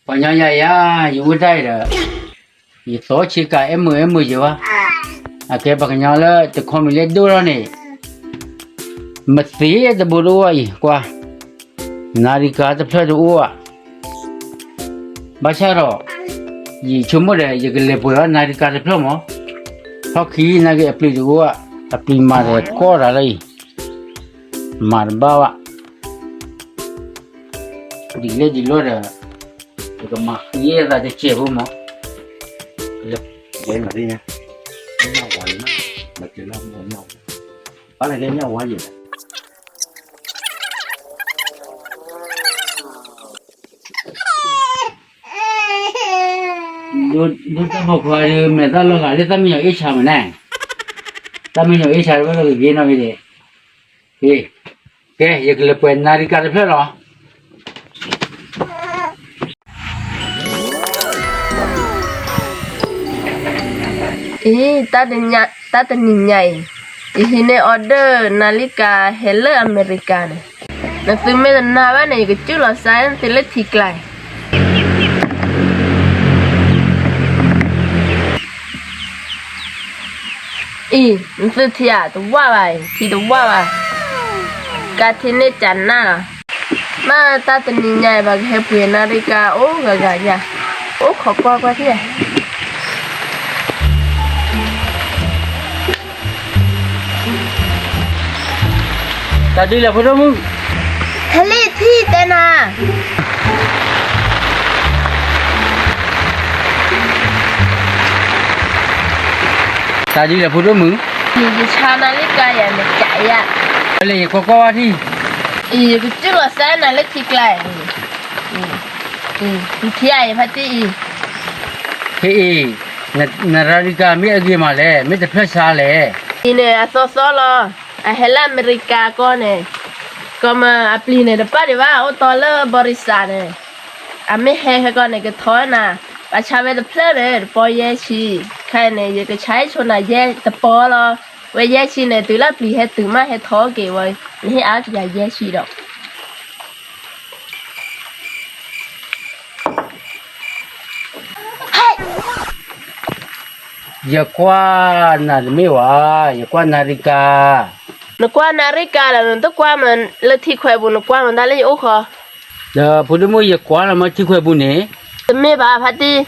ပှၤကညီယၤယၤ ယအိၣ်တၢ်အံၤဒီး ယသီဆ့ကၤအဲၣ်မုာ်အဲၣ်မုာ်ယၤဘၣ်. အကဲပှၤကညီလၢတခီမံၤလၢဒိၣ်ထီၣ်န့ၣ် မသ့တဘိတအိၣ်အံၤ ကွၢ်, နၣ်ရံကၤတဖျၢၣ်တအိၣ်ဘၣ်. ဘၣ်ဆၣ်ဒီး ယဆိကမိၣ်ဒီး ယကလဲၤပှ့ၤအီၤနၣ်ရံကၤတဖျၢၣ်မး. ဟီၣ်ခံနာ်က့အပျံၤတအိၣ်ဘၣ်, အပျံၤမၤဒီးကီၢ်တၢ်လၢအံၤ မၤတဘၣ်ဘၣ်. ဒ်လဲၣ်ဒ်လဲၣ်ဒီး ယကမၤဃံအသးတစဲးဖိမး. လဲၤနၤသ့ၣ်ညါ, ညၣ်ဝါယဲ, နက့ၤလၢမီၢ်ညၣ်ဝါ, ဘၣ်နကဲညၣ်ဝါယဲ, ဒိတၢ်ပိာ်ခွါဒီး မဲာ်သၣ်လီၤဂာ်လၢတၢ်မံညီၤအ့ၣ်ဆါမးန့ၣ်, တၢ်မံညီၤအ့ၣ်ဆါတဝဲလၢကဂ့ၤနီၣ်ဂ့ၤဒဲး, ကဲ ယကလဲၤပှ့ၤနၣ်ရံကၤတဖျၢၣ်လီၤ. အံၤ, တၢ်တနံၤညါအံၤ, ယဟံးန့ၢ် order နၣ်ရံကၤဟဲလၢအမဲရကၤန့ၣ်, နသုမ့ၢ်တနာ်ဘၣ်န့ၣ် ယကစူၢ်လီၤစဲနသုလၢထံကျါ အံၤ, နသုထံဧါ, တဝၣ်ဘၣ်အံၤ, ထံတဝၣ်ဘၣ်, ကါထံန့ၢ်ကနၣ်လီၤ. မ့ၢ်တၢ်တနံၤညါအံၤ ပှၤကဟဲပှ့ၤနၣ်ရံကၤအိၣ်ဂၤဂၤယၤ, အိၣ်ခိးကွၢ်ကွၢ်ထံၣ် တၢ်ဒုးလဲၣ်ဖိဒိၣ်မုၣ်, ဟဲလံထံၣ်တဲနၤ, တၢ်ဒုးလဲၣ်ဖိဒိၣ်မုၣ်, ယဆါနၣ်ရံကၤယၤ နကးယၤ, လဲၤယကွၢ်ကွၢ်ဝဲထံၣ်, အံၤ ယကစူၢ်လီၤစဲနၤလၢထံကျါအံၤ, နထံၣ်ဧါအံၤ ဖါတံၢ်အံၤ, ဖဲအံၤ, နရၣ်ရံကၤမ့ၢ်အဂ့ၤမးလဲၣ်, မ့ၢ်တဖျၢၣ်ဆါလဲၣ်, အံၤန့ၣ် အသီသီလီၤ, အဟဲလၢအမဲရကၤကီၢ်န့ၣ်, ကီမ့ၢ်အပျံၤန့ၣ် တပာ်ဒံးဘၣ် အိၣ်တီလၢဘီရံစၣ်န့ၣ်, အမ့ၢ်ဟဲခဲကီၢ်န့ၣ် ကထီနၤ, ပှၤဆါဝဲတဖျၢၣ်န့ၣ် တပီယဲၢ်ဆံ, ခဲအံၤန့ၣ် ယကဆါဟဲဆိနၤယဲၢ်တပီလီၤ, ဝဲယဲၢ်ဆံန့ၣ် တုၤလၢပျံၤဟဲတုၤမးဟဲထီက့ၤဝဲ, နဟ့ၣ်အါကယၤယဲၢ်ဆံဒီး ယကွၢ်နၤတမ့ၢ်ဝဲ, ယကွၢ်နၣ်ရံကၤ, နကွၢ်နၣ်ရံကၤဒီး နတကွၢ်မးလၢထံခွဲးပူၤ နကွၢ်မးတၢ်လၢယအိၣ်ဃီ, ဒီးဖိဒိၣ်မုၣ် ယကွၢ်လီၤမးထံခွဲးပူၤန့ၣ်, တမ့ၢ်ဘၣ်ဖါတံၢ်,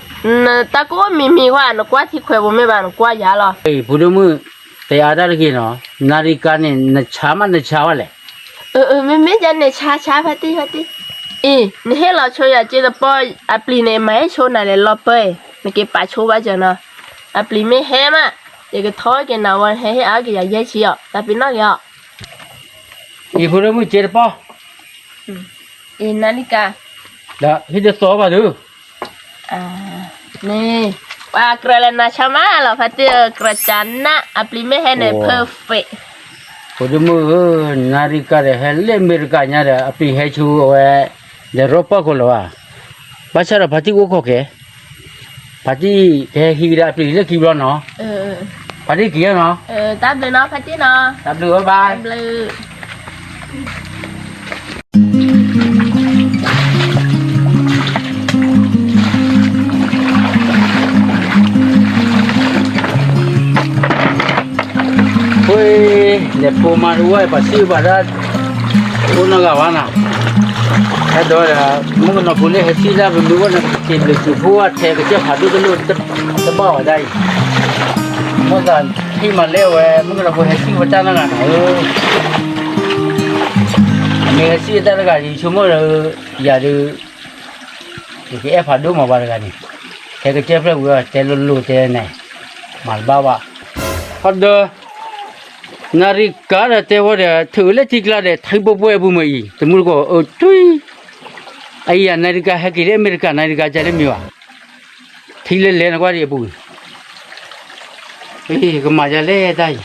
နတၢ်ကိးမံၤမံၤဃီ နကွၢ်ထံခွဲးပူၤမ့ၢ်ဘၣ် နကွၢ်ယၤလီၤ, ဖိဒိၣ်မုၣ်, တဲအါတၢ်တဂ့ၤနီၤ, နၣ်ရံကၤန့ၣ် နဆါမးနဆါဝဲလဲၣ်, မ့မ့ၢ်ယၤန့ၣ် ဆါဆါဖါတံၢ်ဖါတံၢ်, အံၤ နဟ့ၣ်လီၤဆိယၤစ့တပီ, အပျံၤန့ၣ် မၤဟဲဆိနၤလဲၣ်လီၤပၢၢ်, နက့ၤပာ်ဆိဘၣ်စၢၤနီၤ, အပျံၤမ့ၢ်ဟဲမး, ယကထီက့ၤနၤဝဲ ဟဲဟ့ၣ်အါကယၤယဲၢ်ဆံအီၤ, တၢ်ပ့ၤနီၣ်က့ၤအီၤ, အံၤဖိဒိၣ်မုၣ်စ့တပီ, အံၤနၣ်ရံကၤ, ဒီးဟ့ၣ်တသီဘၣ်ဒုး န့ၣ်, ပှၤကြၢးလၢနၤဆါမးလီၤ ဖါတံၢ်ဧၢ, ကြၢးကနၣ် အပျံၤမ့ၢ်ဟဲန့ၣ် perfect, ဖိဒိၣ်မုၣ်ဧၢ, နၣ်ရံကၤဒီးဟဲလၢအမဲရကၤညါဒီး အပျံၤဟဲဆိဝဲ, ဒီးရီပၢၢ်ခိၣ်လီၤဘၣ်, ဘၣ်ဆၣ်ဒီးဖါတံၢ်အိၣ်ခိးက့ၤ, ဖါတံၢ်ကဟဲဟံးကဒါအပျံၤလၢခံဘျီနီၤ, ဖါတံၢ်က့ၤနီၤ, တၢ်ဘျုးနီၤဖါတံၢ်နီၤ, တၢ်ဘျုးဘၣ်ဘၣ် အဃိ, လဲၤဖိမၤတဝဲ ပှၤစံးဘၣ်ဒၣ်, အိၣ်နီတဂၤဘၣ်နီၤ, အဲၣ်ဒိးဒီး, မုၣ်ကနီၤဖိလၢဟဲစံးဒၣ်ပမ့ၢ်ဝဲန့ၣ် က့ၤဘျုးစူၤဖိအထဲကစၢၢ်ဖးဒိၣ်တလိၣ်တဘၣ်ဝဲဒၣ်အံၤ, မ့ၢ်သးဟ့ၣ်မၤလဲၣ်ဝဲ မုၣ်ကနီၤဖိဟဲစံးဝဲတၢ်နီတဂၤနီၤဧၢ, မ့ၢ်ဟဲစံးတၢ်တဂၤ ယဆိကမိၣ်ဒီး, ယၤဒုး ယကအဲၣ်ဖးဒိၣ်မၤပှၤတဂၤန့ၣ်, ထဲကစၢၢ်ဖျၢၣ်ဝံၤ တဲလိၤလိၤတဲန့ၣ်, မၤတဘၣ်ဘၣ်, ဟီဒီး, နၣ်ရံကၤဒီးတဲဝဲဒီး ထုးလၢထံကျါဒီး ထံပှဲၤပှဲၤပူၤမ့ၢ်အံၤ တမူတကိးအၢတွံၢ်, အအံၤ နၣ်ရံကၤဟဲက့ၤလၢအမဲရကၤ နၣ်ရံကၤကလဲၣ်မ့ၢ်ဘၣ်, ထံလၢလဲၤနကွၢ်ဒံးအပူၤ, ကမၤယၤလဲၣ်တၢ်အံၤ,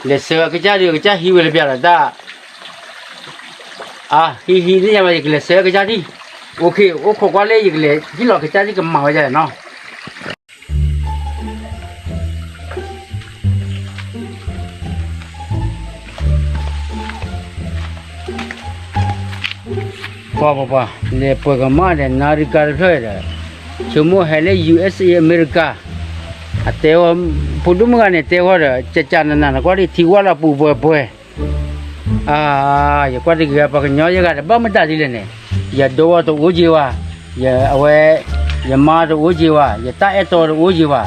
လဲၤဆှၢကစၢ်ဒံးကစၢ်ဟံးဝဲလၢပျၢၤလီၤတၢ် အါ, ဟံးဟံးန့ၢ်ယၤဘၣ် ယကလဲၤဆှၢကစၢ်ထံၣ်, အိၣ်ခိးကွၢ်လၢယကလဲၤဟ့ၣ်လီၤကစၢ်ထံၣ် ကမၤဝဲဒ်လဲၣ်နီၤ. အ ပှၤပှၤပှၤ လဲၤပှဲၤကမၣ်ဒီး နၣ်ရံကၤတဖျၢၣ်ဒီး ဆိကမိၣ်ဟဲလၢ ယူဢ့စ့ၣ် အမဲရကၤ, အတဲဝဲ, ဖိဒိၣ်မုၣ်ဂၤန့ၣ် တဲဝဲဒီး ကကနနၤ နကွၢ်ဒ်ထံဝၣ်လီၤပူၤပှဲၤပှဲၤ, အါ, ယကွၢ်တဂ့ၤ ပှၤကညီယဲဂၤဒီး ဘၣ်မတၤဒ်လဲၣ်န့ၣ်, ယဒိအီၤတအိၣ်က့ၤဝဲ, ယအဝဲ, ယမါတအိၣ်က့ၤဝဲ, ယတၢ်အဲၣ်တီတအိၣ်က့ၤဝဲ,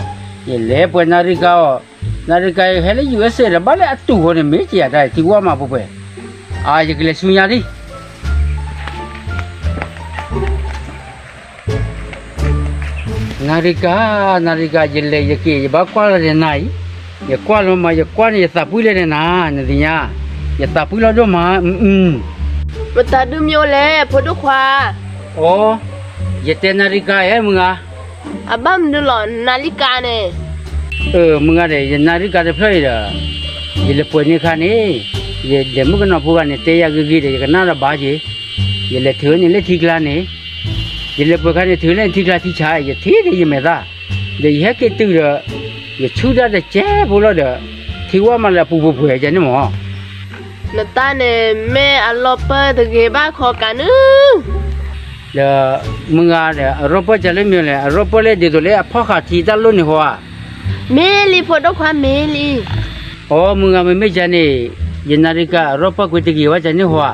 ယလဲၤပှဲၤနၣ်ရံကၤအီၤ, နၣ်ရံကၤဟဲလၢ ယူၢ်အ့ၣ်စ့ၣ် ဒီးဘၣ်လၢအတူၢ်ဃီန့ၣ် မ့ၢ်ကယၤတၢ်ထံဝၣ်မးပှဲၤပှဲၤ, အါ ယကလဲၤဆူညါလံ နၣ်ရံကၤ, နၣ်ရံကၤ ယလဲၤယက့ၤ ယဘၣ်ကွၢ်လီၤဒီးနၤအံၤ, ယကွၢ်လီၤမး ယကွၢ်န့ၣ် ယသးပှံၢ်လၢဒီးနၤ, နသ့ၣ်ညါ, ယသးပှံၢ်လီၤဒိၣ်မး, မတၤဒုးမ့ၢ်အိၣ်လဲၣ် ဖိဒိၣ်ခွါ, အိ, ယတဲနၣ်ရံကၤဧၢ မုၢ်ဂၤ, အဘၣ်မနုၤလီၤ နၣ်ရံကၤန့ၣ်, အၢ မုၢ်ဂၤဒီး ယနၣ်ရံကၤတဖျၢၣ်အံၤဒီး, ယလဲၤပှဲၤန့ၢ်ခါန့ၣ်, ယဒဲးမုၣ်ကနီၤဖိဂၤန့ၣ် တဲယၤဂ့ၤဂ့ၤဒီး ယကနၣ်ဒီးဘၣ်က့ၤ, ယလဲၤထုးန့ၢ်လၢထံကျါန့ၣ်, ယလဲၤပှဲၤခါန့ၣ် ထုးလၢထံကျါထံဆး ယထံၣ်န့ၢ်ယမဲာ်သၣ်, ဒီးယဟဲက့ၤတုၤဒီး, ယဆူၣ်တၢ်တကဲဖိလီၤဒီး, ထံဝၣ်မးလၢအပူၤပှဲၤပှဲၤယၤန့ၣ်မး နတၢ်န့ၣ် မ့ၢ်အလီၤပၢၢ်တဂ့ၤဘၣ်ခီကးနုၢ်, ဒီး, မုၢ်ဂၤဒီး အရီၣ်ပၢၢ်ကလဲၣ်မ့ၢ်လဲၣ် အရီၣ်ပၢၢ်လၢဒ်သိးလၢအဖီၣ်ဃာ်ထံတၢ်လိၣ်န့ၣ်ဟီဧါ, မ့ၢ်လံ ဖိဒိၣ်ခွါမ့ၢ်လံ, အိ မုၢ်ဂၤ မ့မ့ၢ်ကန့ၣ်, ယနၣ်ရံကၤအရီၣ်ပၢၢ်ကွံာ်တဂ့ၤဝဲကန့ၣ်ဟီဧါ,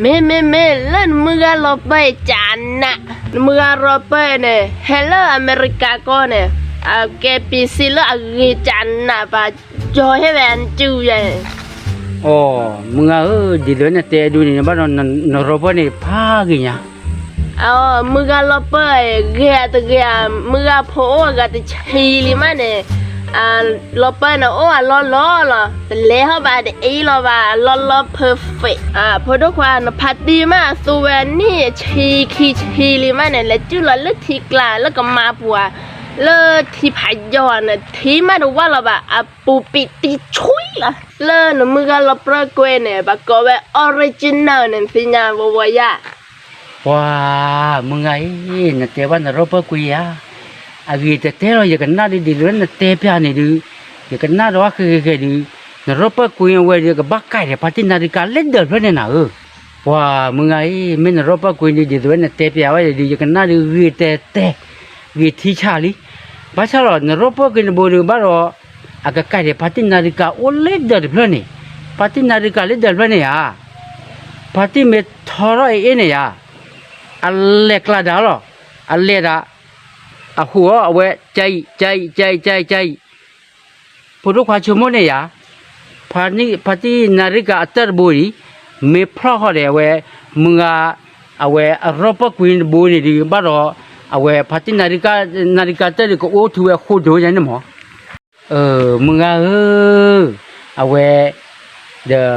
မ့မ့မ့ၢ်လၢနမုၢ်ဂၤလီၤပၢၢ်ကနး, နမုၢ်ဂၤလီၤပၢၢ်န့ၣ် ဟဲလၢအမဲရကၤကီၢ်န့ၣ်, အကဲပံးစ့လၢအဂ့ၤကနးဘၣ်, ကၠီဟဲဝဲအစုယဲ, အိ, မုၢ်ဂၤဧၢ, ဒ်သိးနတဲဒုးန့ၣ် ဘၣ်ဒီးနရီၣ်ပၢၢ်န့ၣ် ဖးဂ့ၤညါ အမုၢ်ဂၤလီၤပၢၢ် ဂ့ၤဧါတဂ့ၤဧါ, မုၢ်ဂၤဖိအိၣ်အဂၤတဆံလံမးန့ၣ်, လီၤပၢၢ်န့ၣ်အိၣ်အလီၢ်လီၢ်လီၤ, တလဲၤဟီၣ်ဘၣ်တအ့ၣ်လီၤဘၣ်, လီၢ်လီၢ် perfect, ဖိဒိၣ်ခွါ နဖါတံၢ်မးအသူဝဲနံၣ်ဆံခံဆံလံမးန့ၣ် လဲၤစုၣ်လီၤလၢထံကျါလၢကမါပူၤဧါ, လၢထံဖးယီၤန့ၣ် ထံမးတဝၢ်လီၤဘၣ်, အပူၤပံးတံဆှံလီၤ, လၢနမုၢ်ဂၤလီၤပၢၢ်ကွံာ်န့ၣ် ပှၤကိးဝဲ original န့ၣ် သ့ၣ်ညါဝဲဝဲယါ ပှၤ, မုၢ်ဂၤအံၤ, နတဲဘၣ်နရီၣ်ပၢၢ်ကွံာ်ဧါ, အဂ့ၤတဲတဲလီၤ ယကနၣ်ဒ်ဒ်သိးလၢနတဲပျးန့ၣ်ဒုး, ယကနၣ်ဒီးအဃဲၤဃဲၤဃဲၤဒုး, နရီၣ်ပၢၢ်ကွံာ်အဝဲဒီး ကဘၣ်ကဲထီၣ်ဖါတံၢ်နၣ်ရံကၤလၢဒၢးဖျၢၣ်န့ၣ်နၤဧၢ, ပှၤ, မုၢ်ဂၤအံၤ, မ့ၢ်နရီၣ်ပၢၢ်ကွံာ်ဒ်ဒ်သိးလၢနတဲပျးဝဲဒုး ယကနၣ်ဒုးဂ့ၤတဲတဲ, ဂ့ၤထံဆးလံ, ဘၣ်ဆၣ်လီၤ နရီၣ်ပၢၢ်ကွံာ်တဘိဒုးဘၣ်ဒီး, အကကဲထီၣ်ဖါတံၢ်နၣ်ရံကၤအိၣ်လၢဒၢးတဖျၢၣ်န့ၣ်, ဖါတံၢ်နၣ်ရံကၤလၢဒၢးတဖျၢၣ်န့ၣ်ဧါ, ဖါတံၢ်မ့ၢ်ထီထီၣ်အအ့ၣ်န့ၣ်ဧါ, အလဲၤကျါဒၣ်လီၤ, အလဲၤဒၣ်, အဟူးအီၤအဝဲ ကအံၤ ကအံၤ ကအံၤ ကအံၤ ကအံၤ, ဖိဒိၣ်ခွါဆိကမိၣ်န့ၣ်ယါ, ဖါတံၢ်နၣ်ရံကၤအတၢၢ်တဘိအံၤ, မ့ၢ်ဖျီၣ်ဃီဒီးအဝဲ, မုၢ်ဂၤ, အဝဲအရီၣ်ပၢၢ်ကွံာ်တဘိန့ၣ်ဒုး ဘၣ်ဒီး, အဝဲဖါတံၢ်နၣ်ရံကၤတၢၢ်ဒုးကအိၣ်ထူဝဲဃိဒိၣ်ယါန့ၣ်မး, မုၢ်ဂၤဧၢ, အဝဲ, ဒီး,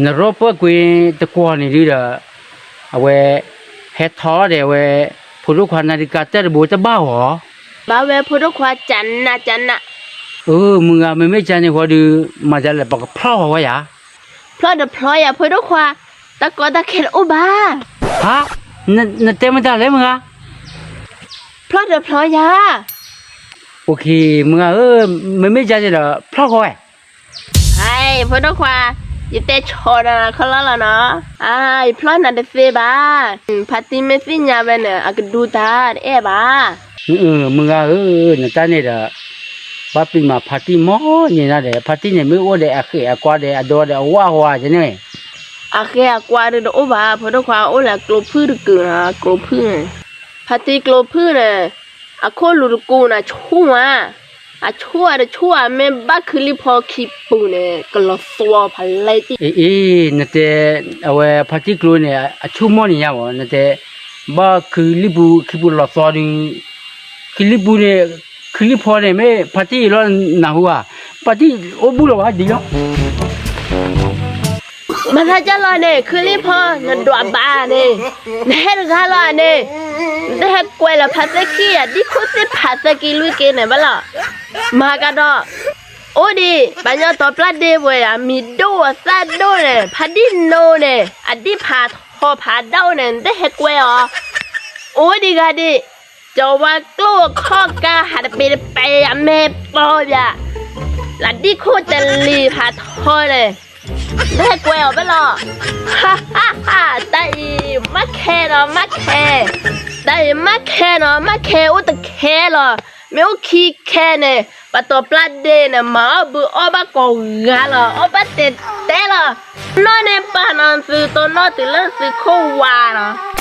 နရီၣ်ပၢၢ်ကွံာ်တကွီၢ်န့ၣ်ဒုးဒီး, အဝဲ, ဟဲထီၣ်ဒီးအဝဲ, ဖိဒိၣ်ခွါနၣ်ရံကၤတၢၢ်တဘိတဘၣ်ဧါ ဘၣ်ဝဲဖိဒိၣ်ခွါကနးကနး, အၢ မုၢ်ဂၤမ့မ့ၢ်ကန့ၣ်ဃီဒုး, မၤဒ်လဲၣ်ပကဖျီၣ်ဃီဝဲယါ, ဖျီၣ်တဖျီယါဖိဒိၣ်ခွါ, တၢ်ကီတၢ်ခဲတအိၣ်ဘၣ်, ဟါ, နတဲမတၤလဲၣ်မုၢ်ဂၤ, ဖျီၣ်တဖျီယါ, အိၣ်ခ့ မုၢ်ဂၤဧၢ, မ့မ့ၢ်ကန့ၣ်ဒီး ဖျီၣ်ဃီဝဲ ဟဲ ဖိဒိၣ်ခွါ, ယတဲဆိနၤခီလီလီၤနီၤ, အါ ယဖျီၣ်နၤတသ့ဘၣ်, ဖါတံၢ်မ့ၢ်သ့ၣ်ညါဝဲန့ၣ် အကဒူတၢ်တအဲၣ်ဘၣ်, မုၢ်ဂၤဧၢ, နတၢ်န့ၣ်ဒီး, ဘၣ်ပျံၤမးဖါတံၢ်မ့ၢ်န့ၣ်နၤဒီး ဖါတံၢ်န့ၣ်မ့ၢ်အိၣ်ဒီးအဃဲးအကွါဒီးအဒီဒီးအဝၣ်ဃီဧါန့ၣ်, အဃဲးအကွါဒုးတအိၣ်ဘၣ် ဖိဒိၣ်ခွါ အိၣ်လၢကျိဖုၣ်တကုာ်နီၤ ကျိဖုၣ်န့ၣ်, ဖါတံၢ်ကျိဖုၣ်န့ၣ်, အခိၣ်လူၤတကူန့ၣ်ဆူၣ်ဧါ အဆူၣ်အတဆူၣ်ဧါ မ့ၢ်ဘၣ်ခုလံဖီခံပူၤန့ၣ် ကလီၤသွီဖးလဲၢ်တံၢ်, အ့ အ့ နတဲ, အဝဲဖါတံၢ်ကျိန့ၣ် အဆူၣ်မီၢ်န့ၣ်ညါဘၣ် နတဲ, ဘၣ်ခုလံပူၤခံပူၤလီၤသွီဒုး, ခုလံပူၤန့ၣ်, ခုလံဖီန့ၣ် မ့ၢ်ဖါတံၢ်အံၤလီၤနၢ်ဟူဧါ, ဖါတံၢ်အိၣ်ဘူးလီၤဝဲဒ်လီၤ မၤသးကၢ်လီၤန့ၣ် ခုလံဖီ နဒွးဘၣ်န့ၣ်, နဟဲတဂၤလီၤန့ၣ်, နတဟဲကွဲးလၢဖါသၢက့ၢ်ယၤ ဒံခိၣ်သ့ၣ်ဖးသၢက့ၢ်လွံၢ်က့ၢ်န့ၣ်ဘၣ်လီၤ, မၤကဒီး, အိၣ်ဒံး ပှၤညီတီၤပျၢ်ဒ့ပှဲၤယၤ မံၤဒိၣ်အသၣ်ဒိၣ်န့ၣ် ဖါဒံၣ်နိန့ၣ် အဒံၣ်ဖးထီဖးဒိၣ်န့ၣ် နတဟဲကွဲးအီၤ, အိၣ်ဒံးဂၤဒံး, ကဝါကျိၣ်အခီၣ်ကါ ဟးတပ့ၤတပဲာ်ယၤ မဲာ်ပီၢ်ယၤ, လၢဒံခိၣ်တလံၤဖးထီန့ၣ် နဟဲကွဲးအီၤဖဲလဲၣ်. ဟးဟးဟး, တၢ်အံၤမ့ၢ်ခဲနီၤ မ့ၢ်ခဲ, တၢ်အံၤမ့ၢ်ခဲနီၤ မ့ၢ်ခဲအိၣ်တခဲလီၤ. မ့ၢ်အိၣ်ခံခဲန့ၣ် ပှၤတီၤပျၢ်ဒ့န့ၣ် မၤအီၣ်ဘုအီၣ်ဘၣ်ကိးဂၤလီၤ, အီၣ်ဘၣ်တဲာ်တဲာ်လီၤ. နီၢ်န့ၣ်ပာ်နီၤ သုတိၢ်နီၢ်တုၤလၢသုခိၣ်ဝါနီၤ.